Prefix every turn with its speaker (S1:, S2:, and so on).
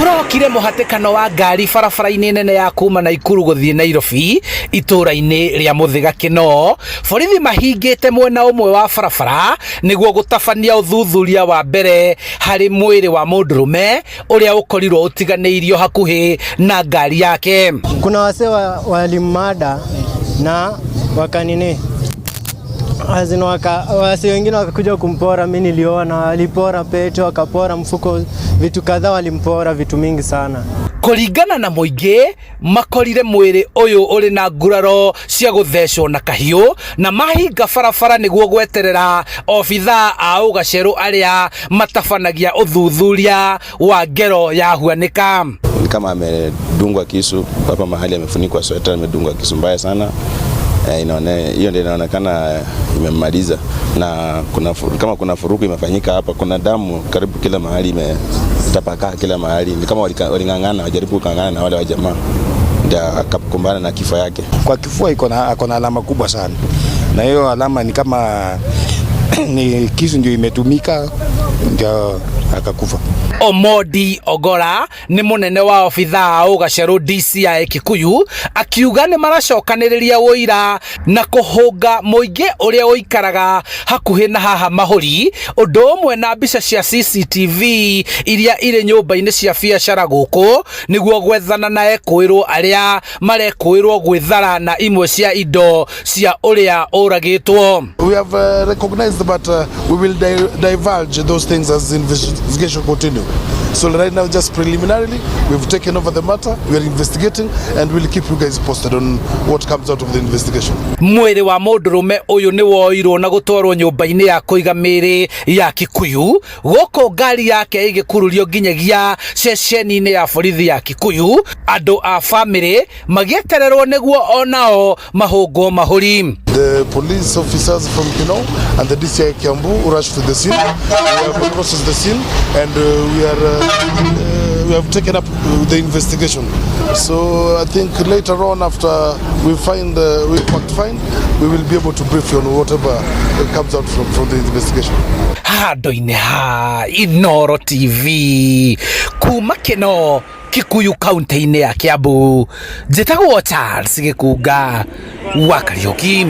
S1: Kũrokire mũhatĩkano wa ngari barabara-inĩ nene ya kuma Naikuru gũthiĩ Nairobi itũũra-inĩ rĩa Mũthĩga Kĩnoo, borithi mahingĩte mwena ũmwe wa barabara nĩguo gũtabania ũthuthuria wa mbere harĩ mwĩrĩ wa mũndũrũme ũrĩa ũkorirwo ũtiganĩirio hakuhĩ na ngari yake.
S2: Kuna wasee walimada na wakanini Azin wase wengine wakakuja kumpora, mi niliona walipora pete, wakapora mfuko, vitu kadhaa walimpora, vitu mingi sana.
S1: Kũringana na mũingĩ, makorire mwĩrĩ ũyũ ũrĩ na nguraro cia gũthecwo na kahiũ na mahinga barabara nĩguo gweterera obithaa a ũgacerũ arĩa matabanagia ũthuthuria wa ngero ya huanĩka.
S3: Ni kama amedungwa kisu hapa mahali amefunikwa sweta, amedungwa kisu mbaya sana. Hiyo ndio inaonekana imemmaliza, na kama kuna furuku imefanyika hapa, kuna damu karibu kila mahali imetapakaa kila mahali. Ni kama waling'ang'ana, wajaribu kung'ang'ana na wale wa jamaa ndio akakumbana na kifo yake.
S4: Kwa kifua iko na alama kubwa sana, na hiyo alama ni kama ni kisu ndio imetumika ndio akakufa.
S1: Omodi Ogora nĩ mũnene wa obithaa ũgacerũ DCI Kikuyu akiuga nĩ maracokanĩrĩria ũira na kũhũnga mũingĩ ũrĩa ũikaraga hakuhĩ na haha mahũri, ũndũ ũmwe na mbica cia CCTV iria irĩ nyũmba-inĩ cia biacara gũkũ nĩguo gwethana na ekũĩrwo arĩa marekũĩrwo gwĩthara na imwe cia indo cia ũrĩa ũragĩtwo.
S5: We have recognized, but we will divulge those things as investigation continue. So right now, just preliminarily, we've taken over the matter, we are investigating, and we'll keep you guys posted on what comes out of the investigation.
S1: Mwĩrĩ wa mũndũrũme ũyũ nĩ woirwo na gũtwarwo nyũmba-inĩ ya kũiga mĩĩrĩ ya Kikuyu, gũkũ ngari yake ĩgĩkururio nginyagia ceceni-inĩ ya borithi ya Kikuyu, andũ a bamĩrĩ magĩetererwo nĩguo onao mahũngwo mahũri.
S5: The police officers from Kinoo and the DCI Kiambu rushed to the scene. We have processed the scene and we have taken up the investigation. So I think later on, after we fact find, we will be able to brief you on whatever comes out from the investigation.
S1: Handũ-inĩ ha Inoro TV kuma Kĩno Kikuyu kaunti-inĩ ya Kiambu, njĩtagwo Charles Gĩkunga wa Kariũki.